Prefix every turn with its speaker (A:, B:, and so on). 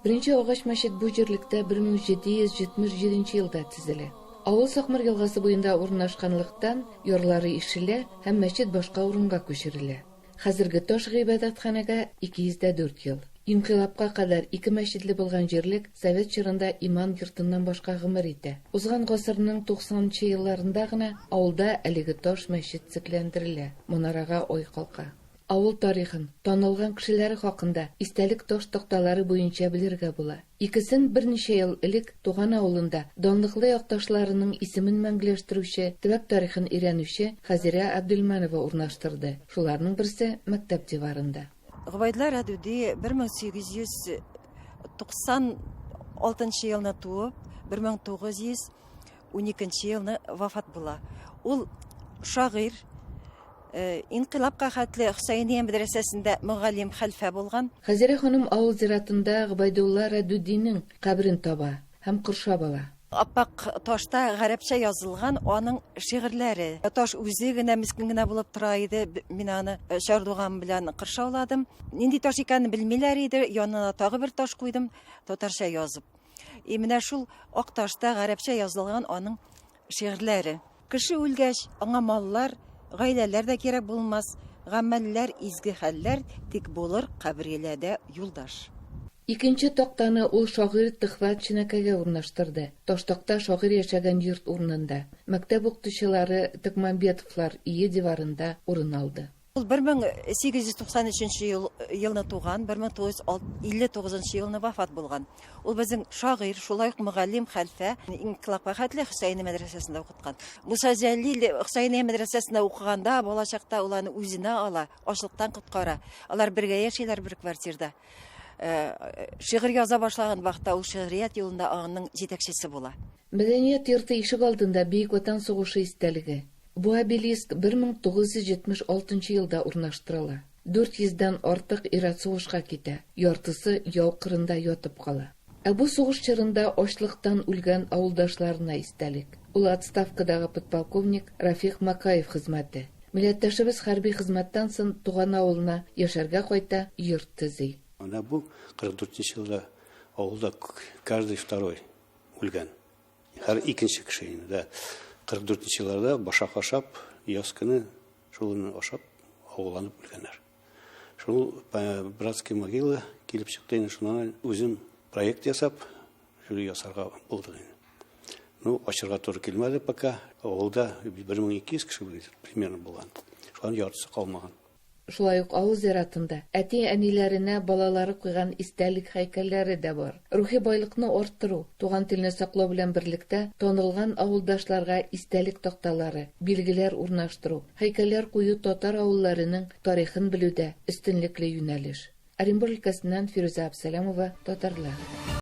A: Беренче агач мәчет бу җирлектә 1777 елда төзелә. Авыл Сакмар елгасы буенда урнашканлыктан, ярлары ишелә һәм мәчет башка урынга күчерелә. Хәзерге таш гыйбадәтханәгә 204 ел. Инкыйлабка кадәр ике мәчетле булган җирлек совет чорында иман йортыннан башка гомер итә. Узган гасырның 90 нчы елларында гына авылда әлеге таш мәчет төзекләндерелә, манарага ай калка. Авыл тарихын, танылган кешеләре хакында истәлек таш такталары буенча белергә була. Икесен берничә ел элек туган авылында данлыклы якташларының исемен мәңгеләштерүче, төбәк тарихын өйрәнүче Хәзирә Әбделмәнова урнаштырды. Шуларның берсе, мәктәп диварында.
B: Гобәйдулла Рәдүди 1896 елны туып, 1912 елны вафат була. Ул шагыйрь, инкыйлабка хәтле Хөсәения мәдрәсәсендә мөгаллим хәлфә булган.
A: Хәзирә ханым авыл зиратында Гобәйдулла Рәдүдинең каберен таба һәм коршап ала.
B: Ап-ак ташта гарәпчә язылган аның шигырьләре. Таш үзе генә мескен генә булып тора иде. Мин аны чардуган белән кыршауладым. Нинди таш икәнен белмиләр иде. Янына тагы бер таш куйдым, татарча язып. И менә шул ак ташта гарәпчә язылган аның шигырьләре. Кеше үлгәч, аңа маллар, гаиләләр дә кирәк булмас, гамәлләр, изге хәлләр тик булыр кабриләдә юлдаш.
A: Икенче тактаны ул шагыйрь Төхвәт Ченәкәгә урнаштырды. Таштакта шагыйрь яшәгән йорт урынында, мәктәп укытучылары Токмамбетовлар өе диварында урын алды.
B: Ул 1893 ел, елны туган, 1959 елны вафат булган. Ул безнең шагыйрь, шулай ук мөгаллим, хәлфә, инкыйлабка хәтле Хөсәения мәдрәсәсендә укыткан. Муса Җәлил Хөсәения мәдрәсәсендә укыганда, балачакта ул аны үзенә ала, ачлыктан коткара. Алар бергә яшиләр бер квартирда. Шигырь яза башлаган вакытта ул шигърият юлында аның җитәкчесе була.
A: Мәдәният йорты ишек алдында Бөек Ватан сугышы истәлеге. Бу обелиск 1976 елда урнаштырыла. 400 дән артык ир-ат сугышка китә, яртысы яу кырында ятып кала. Ә бу сугыш чорында ачлыктан үлгән авылдашларына истәлек. Ул отставкадагы подполковник Рафик Макаев хезмәте. Милләттәшебез хәрби хезмәттән соң туган авылына яшәргә кайта, йорт төзи.
C: Менә бу 44 нче елда авылда каждый второй үлгән. Һәр икенче кеше инде, да. 44 нче елларда башак ашап, яз көне шулны ашап, агуланып үлгәннәр. Шул братский могила килеп чыкты инде, шуннан үзем проект ясап, шул ясарга булдык инде. Ну, ачырга туры килмәде пока. Авылда 1200 кеше примерно булган. Шуларның яртысы калмаган.
A: Шулай ук авыл зиратында әти-әниләренә балалары куйган истәлек һәйкәлләре дә бар. Рухи байлыкны арттыру, туган телне саклау белән берлектә, танылган авылдашларга истәлек такталары, билгеләр урнаштыру, һәйкәлләр кую татар авылларының тарихын белүдә өстенлекле юнәлеш. Оренбур өлкәсеннән Фирүзә Абсәләмова, Татарлар.